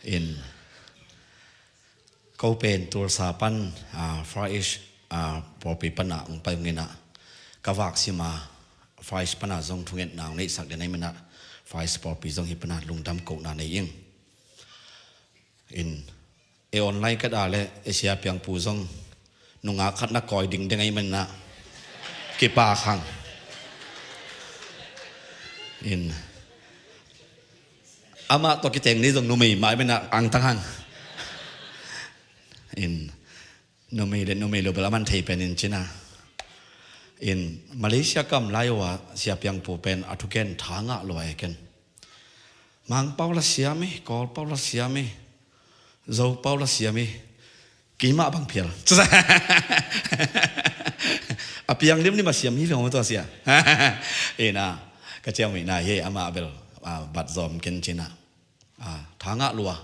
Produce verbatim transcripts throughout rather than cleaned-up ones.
In, ko pen Tulsa pan, ah, Far East, ah, pawlpi panah hong pai hong inah, ka vak sima Far East panah zong thungetna hong neihsak den ahih manah Far East pawlpi zong hih panah lungdam kohna nei ing. In, e online ka da le e Sia Piangpu zong nungak khat na kawi dingding ahih manah kipak hang. In, amah tawh kiteng ni zong numei mah ahih manah angtang hang. In, numei le numei lo bel a man thei pen in cina. In, Malaysia kam lai uh a Sia Piangpu pen a thugen tha ngah lua e ken. Mangpau la siam hi, Kawlpau la siam hi, Zopau la siam hi. Keimah bang phial. A piang limlim a siam hi veng maw tua sia. Ina, ka ciamnuihna hi amah bel, ah, bat zawm ken cina. Ah, tha ngah lua.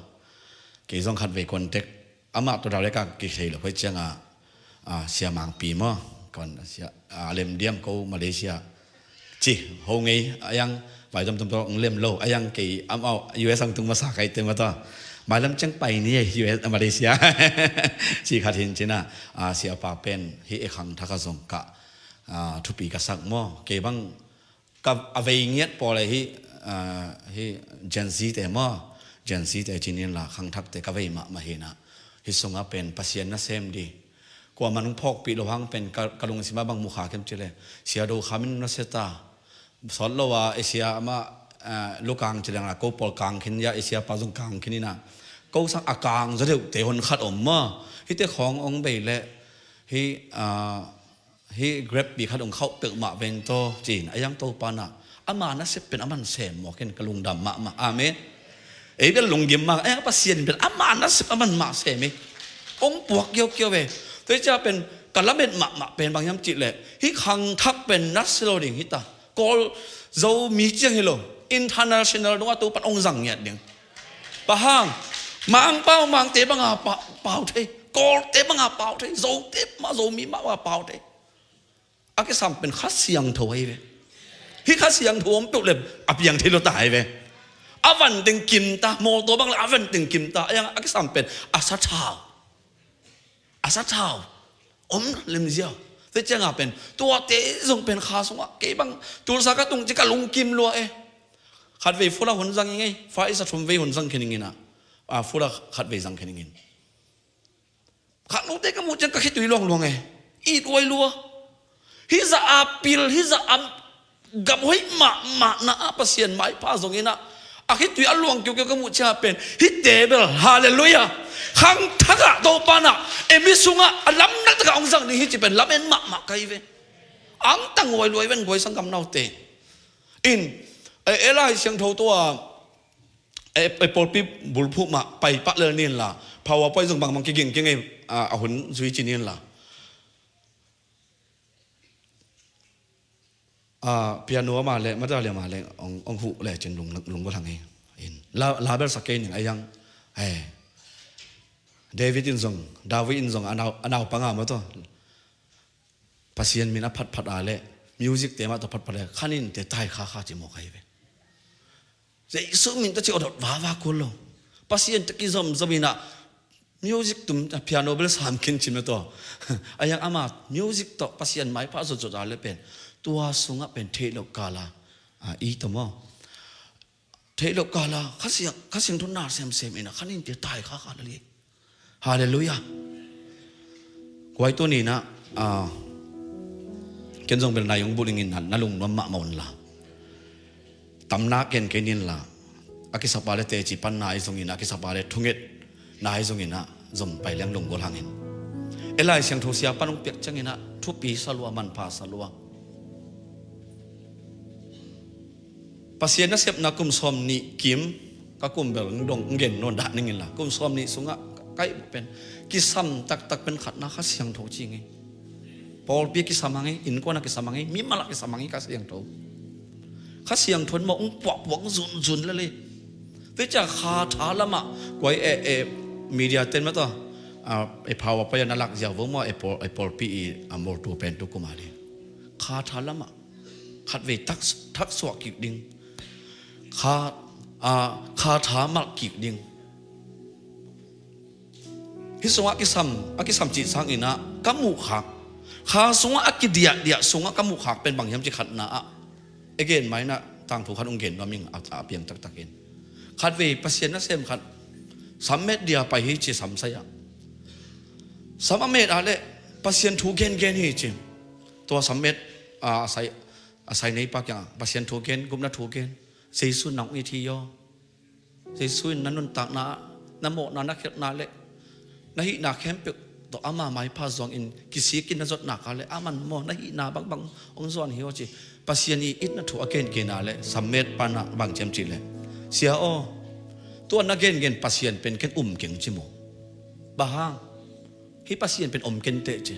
Kei zong khatvei contact amah tawh direct a kithei lo khoi cianga, ah, Sia Mangpi maw. Kon sia, ah, lem diam ko Malaysia. Ci, ho ngei, a yang, vai zom tom tawh, ng lem lo, a yang kei, am au, U S ang tung masa kai te mata. Mailam ceng pai ni, U S, Malaysia. Ci khat hin cina, ah, Sia Pa pen, hi e khangthak a zong ka, ah, thupi ka sak maw. Kei bang, ka a vei ngiat pawl e hi, ah, hi Gen Z te maw. Gen Z te cinin la, khangthak te ka vei mahmah hi na. Hi sunga pen, Pasian na sem di. Kua man hong phawkpih lo hang pen ka, ka lungsim a bang mukha kem cile. Sia Do Kham in na seta. Sawt lo a, e Sia amah, eh, lu kang ci leng a, ko pawl kang khin ya, e Sia Pa zong kang khin ina. Ko sang a kang zaw deuh te hon khat om maw. Hite khawng ong bei le, hi, ah, hi grep pi khat ong khauh peuh mah ven to, cin, a yang to pa na. Ama na sep pen aman sem maw ken ka lungdam mahmah. Amen. Ei bel lunggim mah, ei Pasian bel amah na sep aman mah sem e. Ong puak kiaukiau e. Tua cia pen ka lamet mahmah pen bang hiam cih leh, hi khangthak pen na si lo ding hi ta. Kawl Zomi ciang hi lo. International dong a Topan ong zang ngiat ding. Bang hang, Mangpau Mangte banga pa, pau thei. Kawlte banga pau thei. Zote mah Zomi mah banga pau thei. A kisam pen Kha Siangtho ahi ve. Hi Kha Siangtho om peuh le a piang thei lo ta ahi ve. A van teng kim ta, mawtaw bang le a van teng kim ta, a yang a kisam pen a sathau. A sathau. Om lemziau. Te cianga pen, tuate zong pen kha sungah, kei bang, Tulsa ka tung ci ka lungkim lua e. Khatvei fula hun zang ing ei, fa isa thum vei hun zang khen ing ina. A fula khatvei zang khen ing in. Khangnote ka muh ciang ka khitui luangluang e. It uai lua. Hi za a pil, hi za a gam hoih mahmah na a Pasian maipha zong ina. A khitui a luang kiukiu ka muh ciang pen. Hi te bel, halleluiah. Khangthakah Topa na. E mi sungah, a lamnak takah ong zang ding hi ci pen. Lamen mahmah kai ve. Angtang uai luai ven guai sanggam naute. In, e, e Lai Siangtho tua, e, e pawlpi bulphuh mah, pai pah lel nin la, PowerPoint zong bangbang kiging kingei, a, a hun zui ci nin la. A, piano ama le, mata le ama le, ong, ong huh le cin lung, lung gol hang e. In, la, la bel sak kei ning a yang, e. David in zong, David in zong, a nau, a nau panga maw to. Pasian min a phatphat a le, music te mah tawh phatphat le, khanin te tai kha kha ci mawk ahi ve. Jesu min tawh ci awdot vava kul lo. Pasian tawh kizomzom ina, music tum, piano bel sam khin cin mah tawh. A yang ama, music tawh Pasian maipha zotzot a le pen. Tua sungah pen theih loh kala, a, i tawh maw. Theih loh kala, Kha Siang, Kha Siangtho na semsem ina, khanin te tai kha kha lel hi. Halleluiah. Kuai tu ni na, a, ken zong bel nai ong buh dingin na, na lungnuam mahmah un la. Tamna ken kei nin la. A kisapa le teci pan nai zong ina, a kisapa le thunget nai zong ina, zom pai leng lunggol hangin. E Lai Siangtho sia pan ong piak ciang ina, thupi sa lua, manpha sa lua. Pasian nasepna kum sawm nih kim, ka kum bel ng dong, ng gen nawn dah ning in la. Kum sawm nih sungah, kai pen, kisam taktak pen khatna Kha Siangtho ci ngei. Pawlpi kisam a ngei, innkuan a kisam a ngei, mimal a kisam a ngei Kha Siangtho. Kha Siangtho in maw, ung puakpuak, ung zunzun lel hi. Tua ciang kha tha lamah, kuai e, e, media ten mah tawh, a, e PowerPoint a na lak ziau vo maw, e pawl, e pawlpi i, a mawltu pen tu kum a ding. Kha tha lamah. Khatvei thak, thak suak kik ding. Kha, a, kha tha malh kik ding. Hih sungah a kisam, a kisam cih sangin ah ka muhkhak, kha sungah a kidiahdiah sungah ka muhkhak pen bang hiam cih khatna ah, i gen ma-in ah tangthu khat hong gen nuam ing, a, a piang taktakin. Khatvei Pasian nasem khat sam met dia pai hi ci, samsai ah. Sam a met ah leh Pasian thu gengen hi ci. Tua sam met, a, a sai, a sai neipa kiangah Pasian thu gen, gupna thu gen. Jesu in nang it hi aw. Jesu in na nuntakna, na mawhna, na khialhna leh na hihna khempeuh tawh ama maipha zuangin kisikin na zotna ka leh aman maw na hihna bangbang hong zuan hi aw ci. Pasian i itna thu a gengen ah leh sam met pa in ah bang ciam cih leh, "Sia aw, tua na gengen Pasian pen keng um keng," ci maw. Bang hang? Hih Pasian pen om kenteh ci.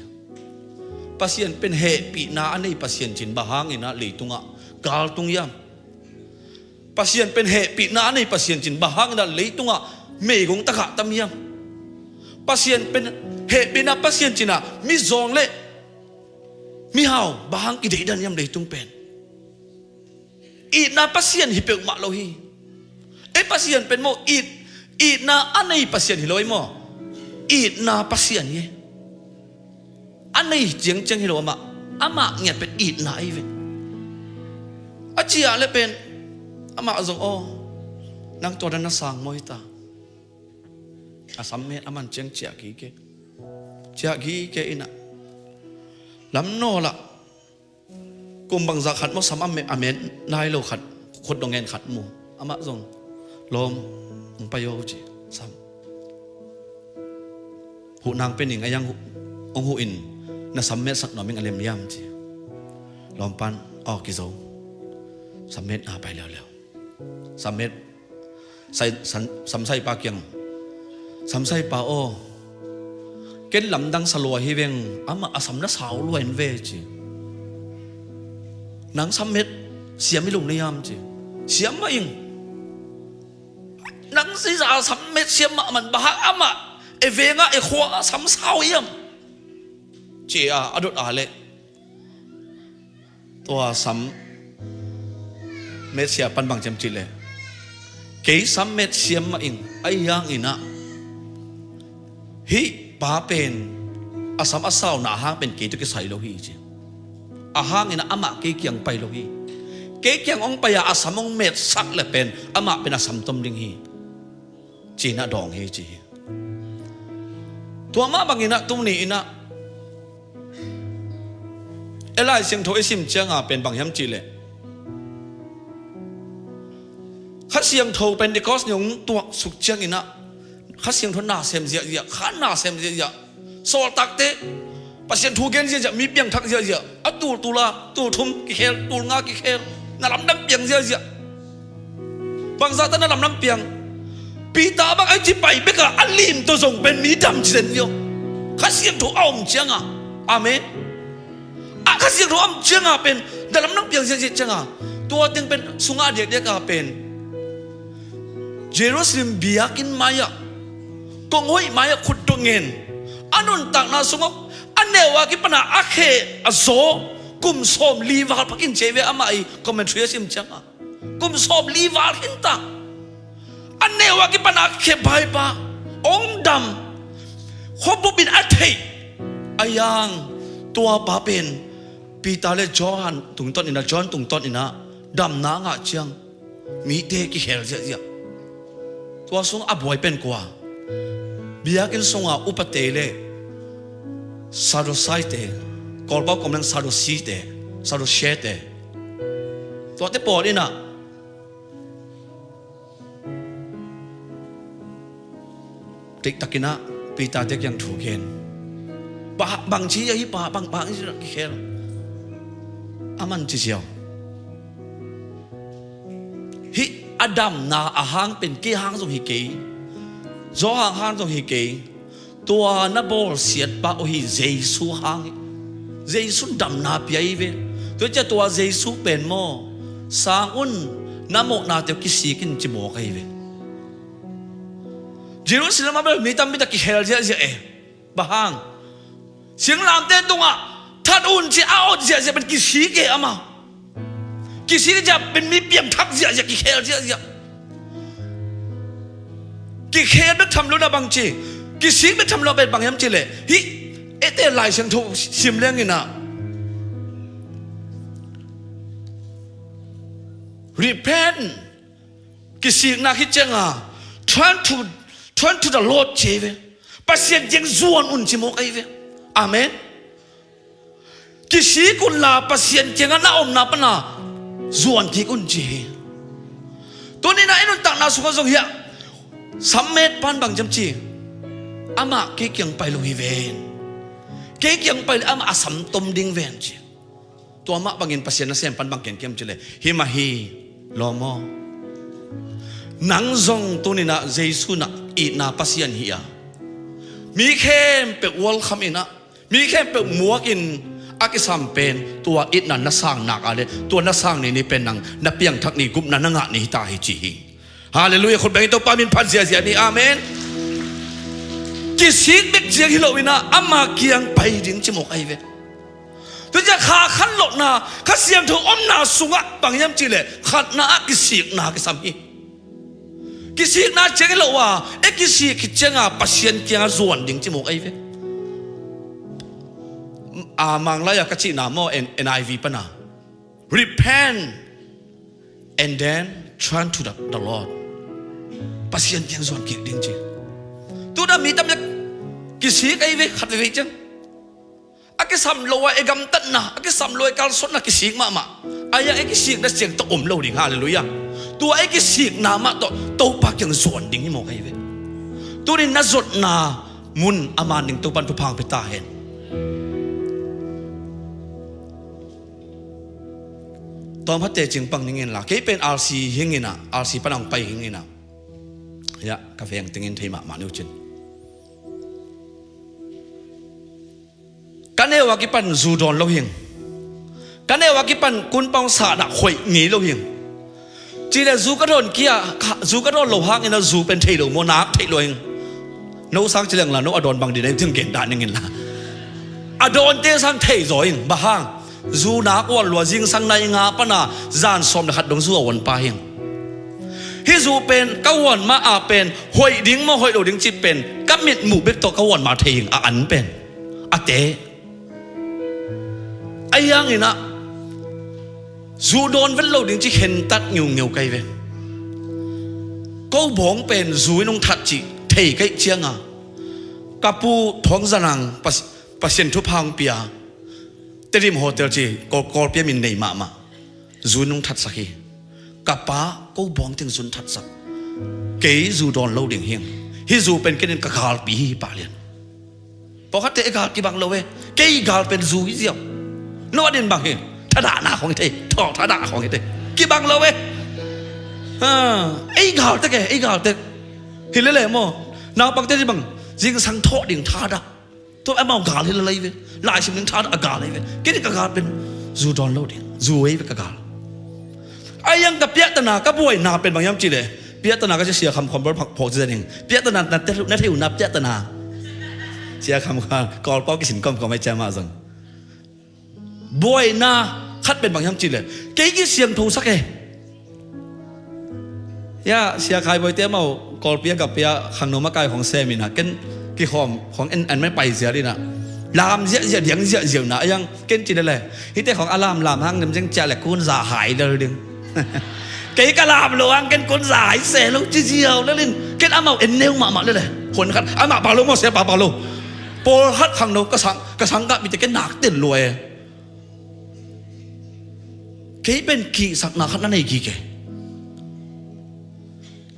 Pasian pen hehpihna a nei Pasian cin bang hangin ah leitungah gal tung hiam? Pasian pen hehpihna a nei Pasian cin bang hangin ah leitungah meigong tagah tam hiam? Pasian pen hehpihna Pasian cin ah mizawng leh mihau bang hang i deihdan hiam leitung pen? Itna Pasian hi peuhmah lo hi. Ei Pasian pen maw, it, itna a nei Pasian hi lo ei maw. Itna Pasian hi. A nei ciangciang hi lo amah. Amah ngiat pen itna ahi ve. A ciah leh pen amah zong, "Aw, nang tua dan na sang maw hi ta?" A sam met a man ciang ciah kik e. Ciah kik e in ah. Lam nawl ah kum bangzah khat maw sam a met, a met nai lo khat, khut dong ngen khat mu. Amah zong, "Lawm, hong pai aw," ci. Sam. "Huh nang pen ing, a yang huh, hong huh in na sam metsak nuam ing, a lem hiam?" ci. Lawmpa in, "Aw, kizo." Sam metna pai leuleu. Sam met, sai, san, samsaipa kiang, "Samsaipa aw, ken lamdang sa lua hi veng, amah a sam na sau lua in ve," ci. "Nang sam met siam hi lo na hiam?" ci. "Siam mah ing. Nang sisa sam met siam mahmah, bang hang amah e veng ah e khua ah sam sau hiam?" ci a, a dot a leh tua sam met sia pan bang ciam cih leh, "Kei sam met siam mah ing, ahi hangin ah hih pa pen a sam a sauna a hang pen kei tawh kisai lo hi," ci. "A hangin ah amah kei kiang pai lo hi. Kei kiang hong pai a, a sam hong metsak leh pen amah pen a sam tom ding hi," ci-in ah dawng hi ci hi. Tua mah bangin ah tuni in ah ei Lai Siangtho i sim cianga pen bang hiam cih leh, Kha Siangtho Pentecost ni hong tuaksuk ciangin ah Kha Siangtho na sem ziahziah, kha na sem ziahziah, sawltakte Pasian thu gen ziahziah, mi piangthak ziahziah, a tultul a, tulthum kikhel, tulnga kikhel, na lamdang piang ziahziah. Bangzah ta na lamdang piang? Peter bang a i ci pai bek a, a lim tawh zong pen mi dam ci zen ziau. Kha Siangtho a om cianga. Amen. A Kha Siangtho a om cianga pen na lamdang piang ziahziah cianga. Tua teng pen sungah diakdiak a pen Jerusalem biakinn mai-ah, konghoih mai-ah khut dong ngen, a nuntakna sungah a neu a kipana a khe a zaw kum sawmli val pha khin ci ve, amah i commentary a sim cianga. Kum sawmli val khin ta. A neu a kipana a khe baipa, hong dam, khuabup in a theih. A yang tua pa pen Peter le Johan tungtawn in ah, John tungtawn in ah damna a ngah ciang mite kikhel ziahziah. Tua sung a buai pen kua? Biakinn sunga upate le Sadusaite, Kawlpau kom leng Sadusite, Sadusaite. Tuate pawl in ah diktakin ah Peter te kiang thu gen. Ba, bang ci a hih pa, bang, bang ci a kikhel? A man ci ziau. Hih a damna a hang pen kei hang zong hi kei, Johan hang zong hi kei. Tua na bawlsiatpa uh hi Jesu hang hi. Jesu damna pia hi ve. Tua ciah tua Jesu pen maw, sang un, na mawhnate uh kisik in ci mawk ahi ve. Jerusalem a bel mi tampi tak kikhel ziahziah e. Bang hang? Singlamteh tungah that un ci a awt ziahziah pen kisik e amah. Kisik ziah pen mi piangthak ziahziah, kikhel ziahziah. Kikhel bek tham lo na bang ci? Kisik bek tham lo a pen bang hiam cih leh, hih eite Lai Siangtho sim leng in ah, repent, kisikna khit ciang a, turn to, turn to the Lord ci hi ve. Pasian kiang zuan un ci mawk ahi ve. Amen. Kisik unla Pasian kiangah na omna pana zuan kik un ci hi. Tuni-in ah i nuntakna sungah zong hiah sammet pan bang hiam cih, amah kei kiang pai lo hi ven. Kei kiang pai leh amah a sam tom ding ven ci. Tua mah bangin Pasian nasem pan bang gen hiam cih leh, hih mah hi, lawm aw. Nang zong tuni-in ah Jesu in ah itna Pasian hi a, mi khempeuh welcome in ah, mi khempeuh muakin a kisam pen tua itna na sang nak a leh tua na sang ni ni pen nang na piangthak ni, gupna na ngah ni hi ta hi ci hi. Halleluiah. Khut beng in Topa min phat ziahziah ni. Amen. Kisik bek ciang hi lo-in ah ama kiang pai ding ci mawk ahi ve. Tua ciang kha khat lotna, Kha Siangtho omna sungah bang hiam cih leh khatna ah kisikna kisam hi. Kisikna ciang hi lo a, e kisik khit ciang a Pasian kiangah zuan ding ci mawk ahi ve. A, Manglai a ka cihna maw, N-, N I V pana, repent and then turn to the, the Lord. Pasian kiang zuan kik ding ci. Tuna mi tam leh kisik ahi ve, khat veivei ciang. A kisam lo a i gamtatna, a kisam lo a i kalsuanna kisik mahmah. Ahi hang i kisikna ciang tawh om lo ding. Halleluiah. Tua i kisikna mah tawh Topa kiang zuan ding hi mawk ahi ve. Tuni na zuatna mun a man ding Topa in thupha hong pia ta hen. Tawmkhat teci pang ning in la, kei pen R C hi ing in ah, R C pan hong pai hi ing in ah. Hiah ka veng teng in thei mahmah ni uh cin. Ka neu a kipan zu dawn lo hi ing. Ka neu a kipan kunpa hong sahna hoih ngei lo hi ing. Cih leh zu ka dawn kia, ka, zu ka dawn lo hangin a zu pen thei lo maw, nak theih lua hi ing. No sang ci leng la, no a dawn bang ding na hi uh cih gen dah ning in la. A dawnte sang thei zaw hi ing, bang hang. Zu nak uan lua, zingsang nai nga pana zan sawm le khat dong zu a uan pa hi ing. Hih zu pen ka uan mah a pen hoih ding maw hoih lo ding cih pen ka mitmuh bek tawh ka uan mah thei hi ing, a an pen. A te. Ahi hangin ah zu dawn vet lo ding ci khentat ngeungeu ka hi ve. Ko bawng pen zu in hong that cih thei ka hih ciang a, ka pu Thawng Za Nang Pas-, Pasian thupha hong pia, Tedim Hotel ci, Kawl, Kawlpi a min nei mahmah. Zu in hong thatsak hi. Ka pa ko bawng teng zu in thatsak. Kei zu dawn lo ding hi ing. Hih zu pen ken in ka galpi hi, Pa Lian. Pawlkhatte i gal kibang lo e. Kei i gal pen zu hi ziau. No a din bang hi. Thadahna khong hi thei. Thaw thadahna khong hi thei. Kibang lo e. Ha, ei gal tek e, ei gal tek. Hi lele maw. Naupangte din bang zingsang thawh ding thadah. Tua amau gal hi lele ve. Laisim ding thadah a gal hi ve. Kei ka gal pen zu dawn lo ding. Zu ei ve ka gal. Ahi hang ka piahtana, ka buaina pen bang hiam cih leh, piahtana ka ci, Sia Kham Khawm bel phawk ci zen ing. Piahtana na te, na thei uh na piahtana. Sia Kham Khawm, Kawlpau kisin kawmkawm ahi ciang mah zong. Buaina khat pen bang hiam cih leh, kei kisiangthosak e. Ya, Sia Khai Bawi te amau Kawlpi a gappi a khangno makai khong sem in ah, ken kikhawm khong en, an mai pai zial in ah. Lam ziahziah, diang ziahziah na, ahi hang ken ci lele. Hihte khong a lamlam hang nem zeng ciah le kun za hai lel ding. Kei ka lam lo hang ken kun za hai se lo ci ziau lel in. Ken amau en neu mahmah lele. Hun khat amah pa lo maw, sia pa pa lo. Pawlkhat khangno ka sang, ka sang gah mite ken nak ten lua e. Kei pen kihsakna khat na nei kik e.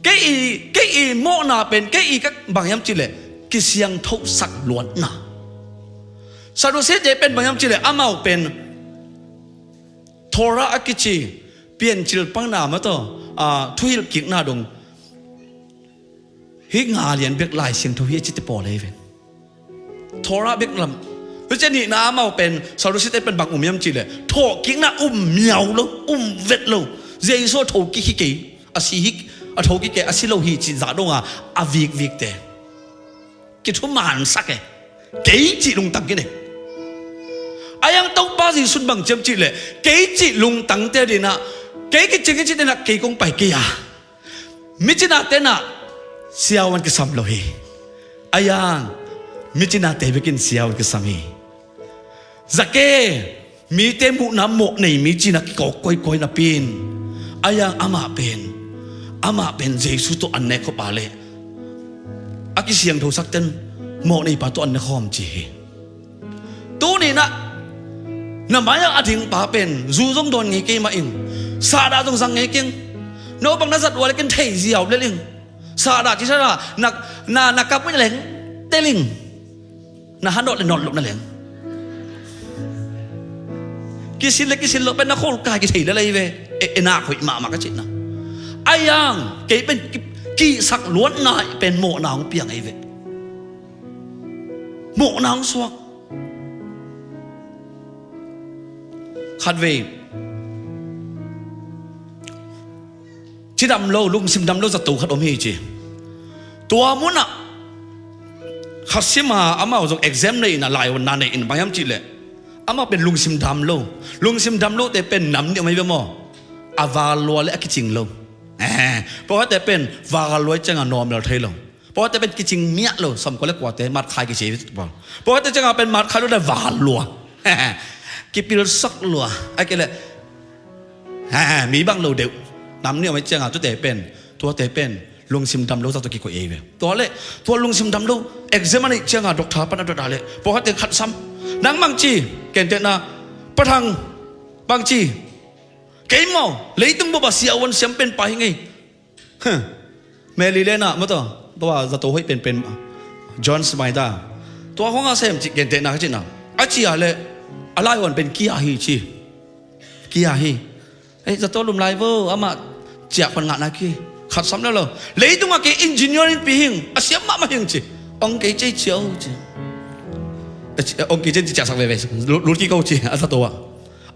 Kei i, kei i mawhna pen, kei i ka bang hiam cih leh, kisiangthosak luatna. Sadusi te pen bang hiam cih leh, amau pen Torah a kici piancil pangna mah tawh, a, thuhilh kikna dong. Hih nga lian bek Lai Siangtho hi a cite pawl hi ve. Torah bek lam. Tua ciang nihna amau pen, Sadusi te pen bang um hiam cih leh, thawhkikna um miau lo, um vet lo. Jesu a thokik hi kei, a si hi, a thokik kei, a si lo hi cih zah dong a, a vikvik te. Kithumansak e. Kei cih lungtang kei nei. Ahi hang Topa Jesu in bang ci hiam cih leh, kei cih lungtang te din ah, kei kicing hi cih te in ah, kei kong pai kei a. Mi cina te in ah siavuan kisam lo hi. Ayang, mi cinate bekin siau kisam hi. Zake, mite muhna mawh nei mi cina kikawk koikoi napi in, ayang amah pen, amah pen Jesu tawh an ne khop a leh a kisiangthosak ten mawh nei pa tawh an ne khawm ci hi. Tuni inah na mai-ah a ding pa pen zu zong dawn ngei kei mah ing, sahdah zong zang ngei keng. No bang na zat ua le ken thei ziau lel ing. Sahdah ci sahdah na, na, na kap ngi na leng tel ing. Na hanawt le nawt loh na leng. Kisil le kisil loh pen na khol kai kithei lel ahi ve. E, e nak hoih mahmah ka cihna. Ayang kei pen ki, kihsak luatna pen mawhna hong piang ahi ve. Mawhna hong suak. Khatvei cidam lo, lungsim dam lo zato khat om hi ci. Tua munah khat sima amau zong exam nei inah laionna nei in bang hiam cihleh amau pen lungsim dam lo. Lungsim dam lote pen nam nih om ahi ve maw? A val lua le a kicing lo. Eh, pawlkhatte pen val lua ciangah normal thei lo. Pawlkhatte pen kicing miah lo, sawmkua le kuate matkhai kici. Pawlkhatte ciangah pen matkhai lo le val lua. Kipilsak lua. A kei le, ha, mi bang lo deuh. Nam nih om ahi ciangah tute pen, tuate pen lungsim dam lo zato kikoih ahi ve. Tua le, tua lungsim dam lo exam a neih ciangah doctor pan a dot a le pawlkhatte khat sam. Nang bang ci, kentehna, Pa Thang, bang ci. Kei maw, leitung bup a siavuan siam pen pa hi ngei. Huh. Mary Lena, mataw, tua zato hoih penpen, John Smita. Tua khong a sem cih kentehna ka cihna. A cia le, a laivuan pen kia hi ci. Kia hi. Ei, zato lum lai vo, amah ciah khuan ngahna ki. Khat sam lo lo. Leitung a kei engineering pi hing, a siam mahmah hing ci. Ong kei cei ciau ci. Ong kei cei ciahsak veve. Lulki ko ci, a zato ah.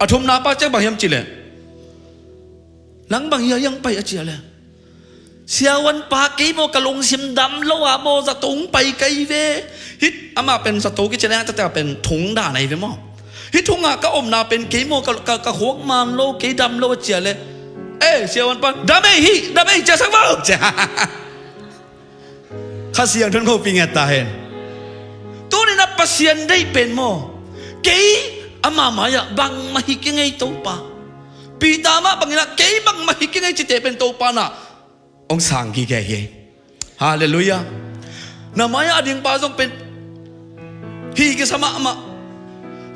A thumna pa ciang bang hiam ci le. Nang bang hia hiang pai a cia le. Siavuan pa kei maw ka lungsim dam lo a maw zato hong pai ka hi ve. Hih amah pen zato kici le a tata pen thung dan ahi ve maw. Hih thungah ka omna pen kei maw ka, ka, ka khuak man lo kei dam lo a cia le. Eh, siavuan pa dam ei hih, dam ei ciahsak vo cia. Kha Siangtho in hopih ngiat ta hen. Tuni inah Pasian deih pen maw. Kei ama mai-ah bangmah hi kei ngei Topa. Peter mah bangin ah kei bangmah hi kei ngei cite pen Topa inah hong sang kik hi. Halleluiah. Na mai-ah a ding pa zong pen hi kisa mahmah.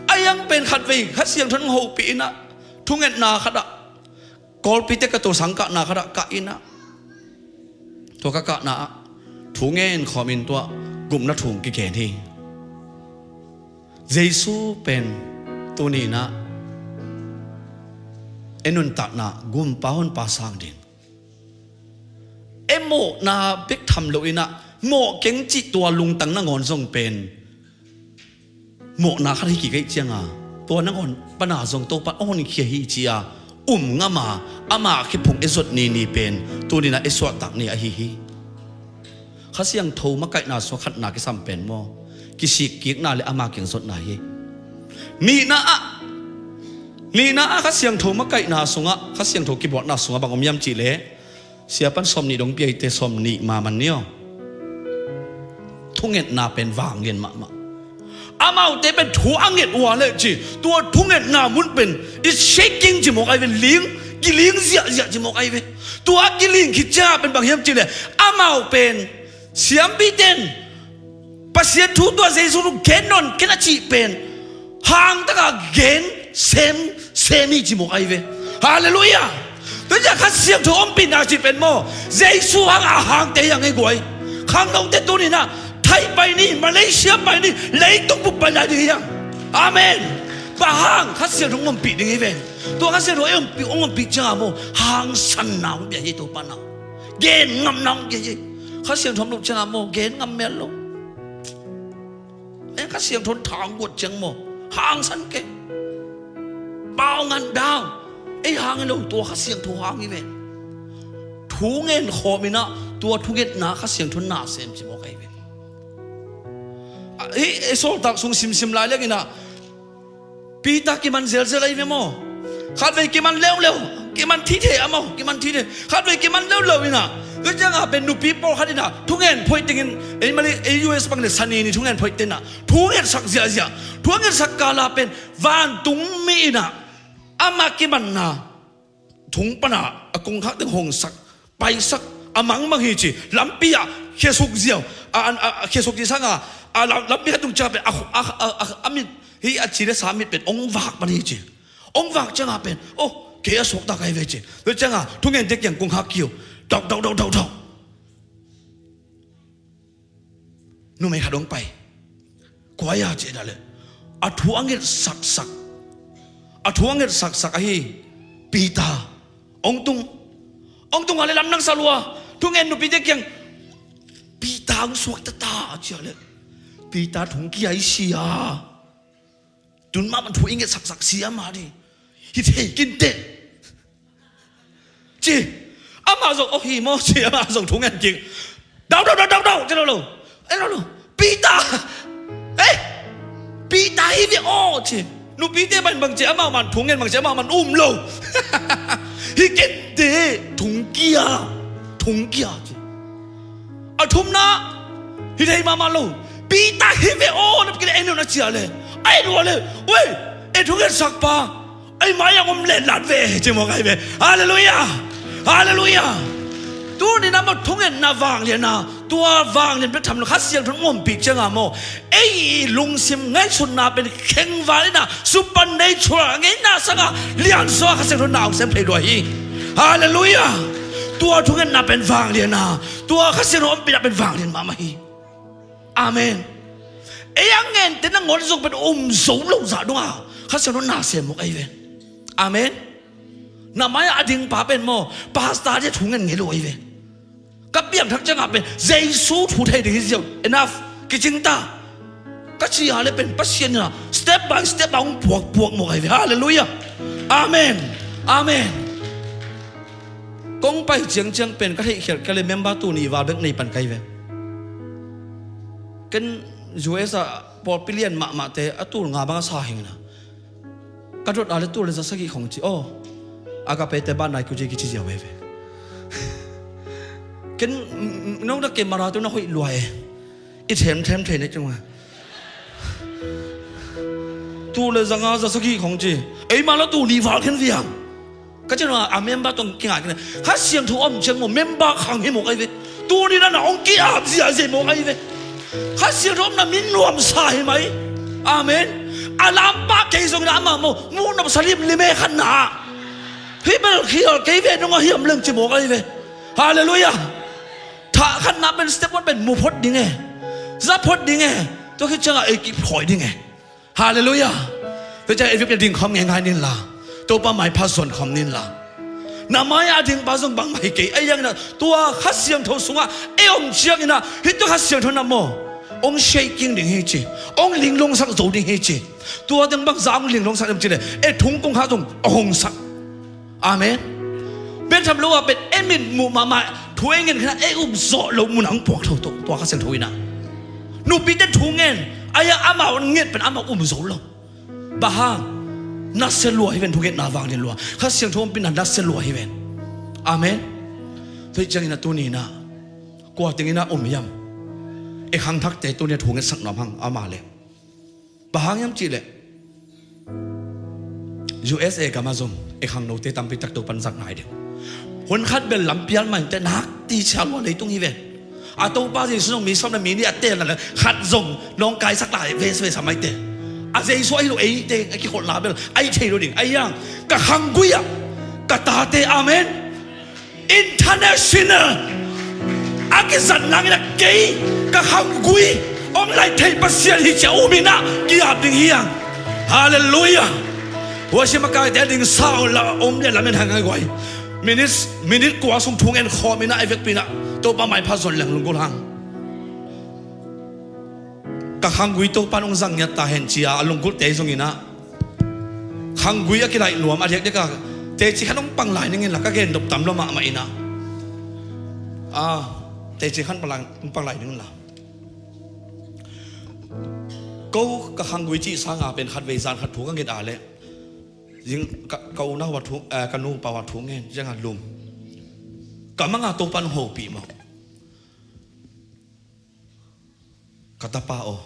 A hiang pen khatvei Kha Siangtho in hong hopih inah thungetna khatah Kawlpite ka tua sangkahna khatah kah inah tua ka kahna ah thu ngen khawmin tua gupna thu kigen hi. Jesu pen tuni inah e nuntakna gumpa honpa sang ding. E mawhna bek tham lo inah mawh keng cih tua lungtang nangawn zong pen mawhna khat hi kik ahih cianga tua nangawn pana zong Topa a honkhia hi ci-a um ngama ama khephung e zot nini pen tuninah e suahtak ni ahi hi. Kha Siangtho makaihna sungah khatna kisam pen maw? Kisikkikna le ama kiang zotna hi. Nihna ah, nihna ah Kha Siangtho makaihna sungah, Kha Siangtho kibuatna sungah bang om hiam cihleh Siapan sawm nih dong piaite sawm nih maman ni aw. Thungetna pen vanglian mahmah. Amaute pen thu a nget uh a leh ci tua thungetna mun pen i shaking ci mawk ai ve, ling, kiling ziahziah ci mawk ai ve. Tua kiling khit ciangah pen bang hiam cihleh amau pen siampiten Pasian thu tua Jesu thu gen nawn ken a cih pen hangtaka gen sem sem hi ci mawk ai ve. Halleluiah. Tua ciah Kha Siangtho ompihna cih pen maw Jesu hang a hangte hi hang ei guai. Khangnote tuninah Thai pai ni, Malaysia pai ni, leitung bup pai lai ding hi hang. Amen. Bang hang Kha Siangtho hong ompih ding hi ve. Tua Kha Siangtho ei ompih, hong ompih cianga maw hangsanna hong pia hi Topa na. Gen ngamna hong pia hi. Kha Siangtho om loh cianga maw gen ngam mel lo. Ei Kha Siangtho in thang guat ciang maw hangsan kei. Pau ngan dau ei hang hi lo tua Kha Siangtho hang hi ve. Thu ngen khawminah tua thungetna Kha Siangtho in na sem ci mawk ai ve. Hih e sawltak sung simsim lai lenginah Peter kiman zelzel ahi ve maw? Khatvei kiman leuleu, kiman thithe a maw, kiman thithe. Khatvei kiman leuleu inah Tua ciangah pen nupi pawlkhat inah thungen phoih tengin, ei mali ei U S bang le sani ni thungen phoih tenah thungetsak ziahziah. Thungetsak kala pen vantung mi inah ama kimanna thung pana a kongkhak teng hongsak, paisak, a mangmang hi ci. Lampi ah khiasuk ziau, a, a, a khiasuk ci sanga a lam, lampi khat tung ciang pen a, a, a, a, a mit hi a ci le sa mit pen ong vak pan hi ci. Ong vak ciangah pen, oh, kei a suakta kai ve ci. Tua ciangah thungente kiang kongkhak kiu, dauk dauk dauk dauk dauk. Numei khat hong pai. Kua ia cih dah leh, a thu a nget saksak, a thu a nget saksak ahi Peter. Hong tung, hong tung a le lamdang sa lua. Thungen nupite kiang, Peter hong suakta ta a cih a leh, Peter thung kia i sia. Tun mahmah thu i nget saksak sia mah dih. Hi thei kinteh ci. Amah zong, oh hi maw ci, amah zong thu ngen kik. Dau, dau, dau, dau, dau ci lo lo. Eh lo lo. Peter. Eh. Peter hi ve aw ci. Nupite bang bang ci, amah man thu ngen bang ci, amah man um lo. Hi kinteh, thung kia. Thung kia ci. A thumna, hi thei mahmah lo. Peter hi ve aw, na pi kile en lo na cia le. Ai lua le. Oi, e thungen sakpa. Ai mai ang om len lat ve, ci mawk ai ve. Halleluiah. Halleluiah. Tuni na maw thungetna vanglianna, tua vanglian bek tham lo Kha Siangtho in ompih cianga maw, ei lungsim ngaihsutna pen khengval inah supernatural ngeina sanga liansuah Kha Siangtho na hong sem thei lua hi. Halleluiah. Tua thungetna pen vanglianna, tua Kha Siangtho ompihna pen vanglian mahmah hi. Amen. Ei a ngente nangawn zong pen um zo lo zah donga Kha Siangtho na sem mawk ai ve. Amen. Na mai-ah a dingpa pen maw, pastor dia thu ngen ngei lo ai ve. Ka piangthak ciangah pen Jesu thu thei ding hi ziau. Enough. Kicing ta. Ka ci a le pen Pasian inah step by step a hong puakpuak mawk ai ve. Halleluiah. Amen. Amen. Kong pai ciangciang pen ka theihkhialh kei le member tul nih val bek nei pan kai ve. Ken U S ah pawlpi lian mahmahte a tul nga bang a sa hingna. Ka dot a le tul le za sagih khong ci aw. Agape te ban nai ku ci kici ziau veve. Ken nong da ke mara tu na hoih lua e. I themthem thei ne cunga. Tul le za nga za sagih khong ci. Ei mala tul nih val khen viang. Ka cin a member tong kingai kina Kha Siangtho om ciang maw member khang hi mawk ai ve. Tuni na na ong ki-ap ziahziah mawk ai ve. Kha Siangtho omna min nuamsa hi mai. Amen. A lampa kei zong na amah maw muhnop sa limlim e khatna. Hi bel khial kei ve nunga hiam leng ci mawk ai ve. Halleluiah. Thah khatna pen step one pen mu phot ding e. Za phot ding e. Tua khit ciangah ei kiphawi ding e. Halleluiah. Tua ciang ei vekpi ding khawm ngeingai nin la, Topa maipha zon khawm nin la. Na mai-ah a dingpa zong bangmah hi kei. Ei ang inah tua Kha Siangtho sungah ei om ciang inah hih tua Kha Siangtho na maw ong shaking ding hi ci. Ong linglongsak zo ding hi ci. Tua ding bangza ong linglongsak ding ci le ei thung kongkhak zong ong hongsak. Amen. Bek tham lo ah pen ei mit muh mahmah thu ei ngen khinah ei um zawh loh mun a hong puak tho tua Kha Siangtho inah. Nupite thu ngen ai-ah amau nget pen amau um zo lo. Bang hang? Nasia lua hi ven, thungetna vanglian lua. Kha Siangtho ompihna nasia lua hi ven. Amen. Tua hi ciangin a tuni inah kua teng inah um hiam? I khangthakte tuni a thungetsak nuam hang amah le. Bang hang hiam cihleh U S A gamah zong i khangnote tampi tak Topan zak nai ding. Hun khat bel lampial mainte nak ti cia lua leitung hi ve. A Topa Jesu zong mi sawm le mi nih a teel na le khat zong nawngkaisak lai ve ve sa maite. A Jesu ahi lo eite a kikholhna bel ahi thei lo ding. Ahi hang ka khanggui ah ka tate, amen. International a kizat nangin a kei ka khanggui hong laih thei Pasian hi cia um inah ki-ap ding hi hang. Halleluiah. Huaisi makaite a ding sa uh la om le lamen hang ai guai. Minute, minute kua sung thung en khawm inah a vekpi inah Topa maipha zon leng lunggulh hang. Ka khanggui Topan hong zang ngiat ta hen cia a lunggulhte zong inah khanggui a kilaih nuam a diakdiak a teci khan hong pang lai ning inla ka gen dop tam lo mahmah inah. A, teci khan pang lai, hong pang lai ning inla. Ko ka khanggui cih sanga pen khat vei zan khat thu ka nget a leh zing ka, ka unau a thu, eh, ka nupa a thu ngen cianga lum. Ka manga Topan hopih maw. Ka tapa aw.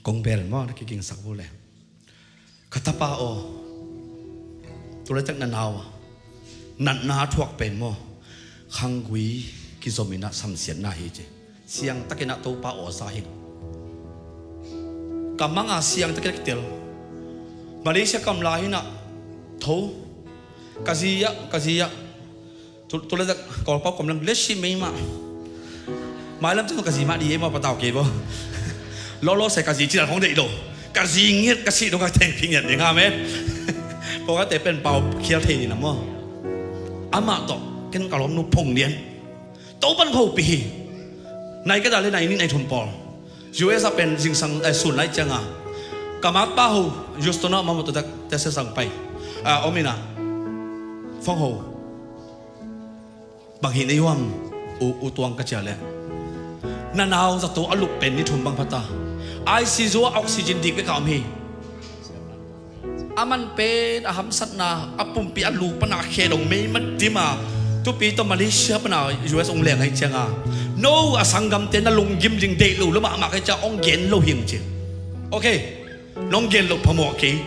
Kong bel maw, na kigingsak uh le. Ka tapa aw. Tulaitak na nau a natna a thuak pen maw, khanggui kizom in ah samsiatna hi ci. Siangtakin ah Topa aw sa hi. Ka manga siangtakin ah kitel. Malaysia kam lai in ah tho. Ka zi ah, ka zi ah. Tu, tulaitak Kawlpau kom lam lesi mei mah. Mailam cun ka zi mah di e maw, patau kei bo. Lolo se ka zi cina hong deih lo. Ka zi ngiat ka si dong ka teng phi ngiat ding, amen. Pawlkhatte pen pau khial thei ding na maw. Amah tawh ken ka lawmnu Phung Lian. Topan hopih hi. Nai ka dal le nai nih nai thum pawl. U S a pen zingsang, eh, sun lai cianga. Ka makpa ho, Houston ah mamaw tutak, Texas sang pai. Ah, om in ah. Fong ho. Bang hi na yuam, u, u tuang ka cia le. Na nau zato a lup pen ni thum bang phata. I C U ah oxygen dik bek a om hi. A man pen a hamsatna, a pumpi a lu pana khe dong mei man tima. Tupi tawh Malaysia pana U S ong leng ahi cianga. No a sanggamte na lunggim ding deih lo, lo mahmah ka hi cia ong gen lo hing ci. Okay. Nong gen lo phamawh kei.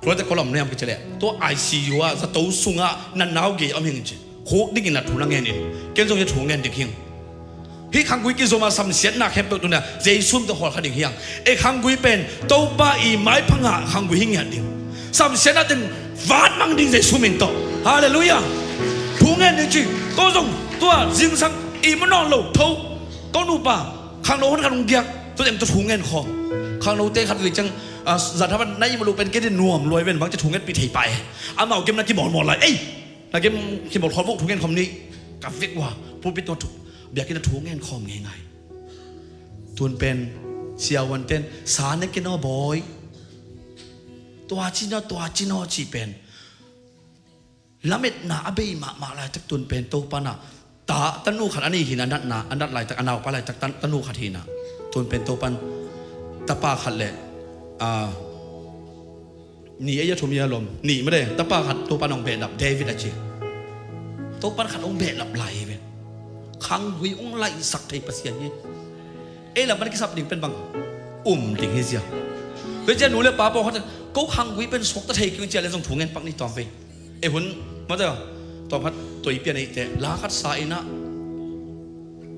Tuate kolom niam ka ci le. Tua I C U ah zato sungah na nau gei om hing ci. Khuk dingin a thu na ngen in. Ken zong hi thu ngen dik hing. Hih khanggui kizom a samsiatna khempeuh tuna Jesu min tawh hawlkha ding hiang. Ei khanggui pen Topa i maipha ngah khanggui hi ngiat ding. Samsiatna ten vat mang ding Jesu min tawh. Halleluiah. Thu ngen ding ci. Tua zong tua zingsang i munawn lo tho. Tua nupa khangno hon khat hong giak. Tua em tua thu ngen khawm. Khangnote khat vei ciang, ah, zan hapan na i mulu pen kei din nuam luai ven bang ci thu ngen pi thei pa e. Amau kem na kimawlmawl lai. Ei! Na kem kimawlkhawm vo thu ngen khawm ni. Ka vek ua. Pulpit tua thu biakinn a thu ngen khawm ngeingai. Tun pen siavuanten sa ne ken aw bawi. Tua cin aw, tua cin aw cih pen lametna a bei mahmah laitak tun pen Topa na ta, tanu khat a nei hi na, a natna, a nat laitak, a naupa laitak ta, tanu khat hi na. Tun pen Topan tapa khat le, ah, ni ei a thum i a lom. Nih made, tapa khat Topa nong behlap, David a ci. Topan khat hong behlap lai hi ve. Khanggui hong laihsak thei Pasian hi. Ei lam pan kisap ding pen bang um ding hi zia. Ve cia nu le pa pawh khat ko khanggui pen suakta thei keng cia le zong thu ngen pak ni tawm ve. Ei hun mate tawm khat tuipian ei te la khat sa in ah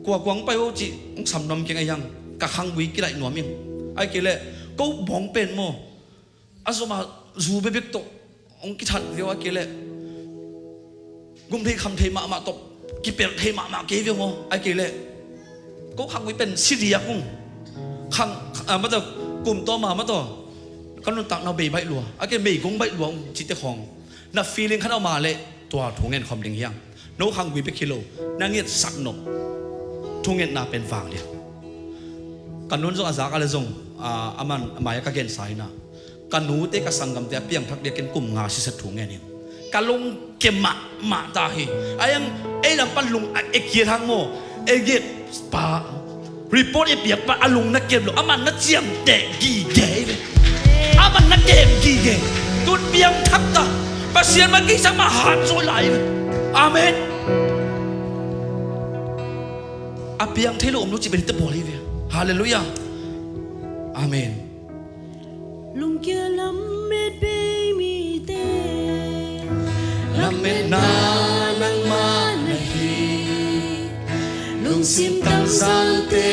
kua kuang pai o cih hong sam nuam keng a hiang ka khanggui kilaih nuam ing. Ai kei le ko bawng pen maw a zom a zu bebek tawh hong kithat viau a kei leh gum thei kham thei mahmah tawh kipelh thei mahmah kei viau maw a kei leh ko khanggui pen si diak ung khang, ah, mataw kum tawm a mataw ka nuntakna bei baih lua a kei meigong baih lua ung cihte khawng na feeling khat a om a leh tua thu ngen khawm ding hiang. No khanggui bek hi lo, na ngiatsak nop thungetna pen vang lian. Ka nun zong a zak a le zong, a, a man a mai a ka gensa hi na. Ka nute ka sanggamte a piangthak dia ken kum nga siset thu ngen hi. Ka lungke mahmah ta hi. A yang ei lam pan lung a ekiat hang maw, ekiat pa report i piak pa a lung na kem lo, a man na ciamteh gige hi ve. A man na kem gige. Tun piangthak ta. Pasian man kisang mah hat zo lai ve. Amen. A piang thei lo om lo ci bel hi te pawl hi ve. Halleluiah. Amen. Lungkia lam met bei mite lam metna nangmah na hi. Lungsim tamzalte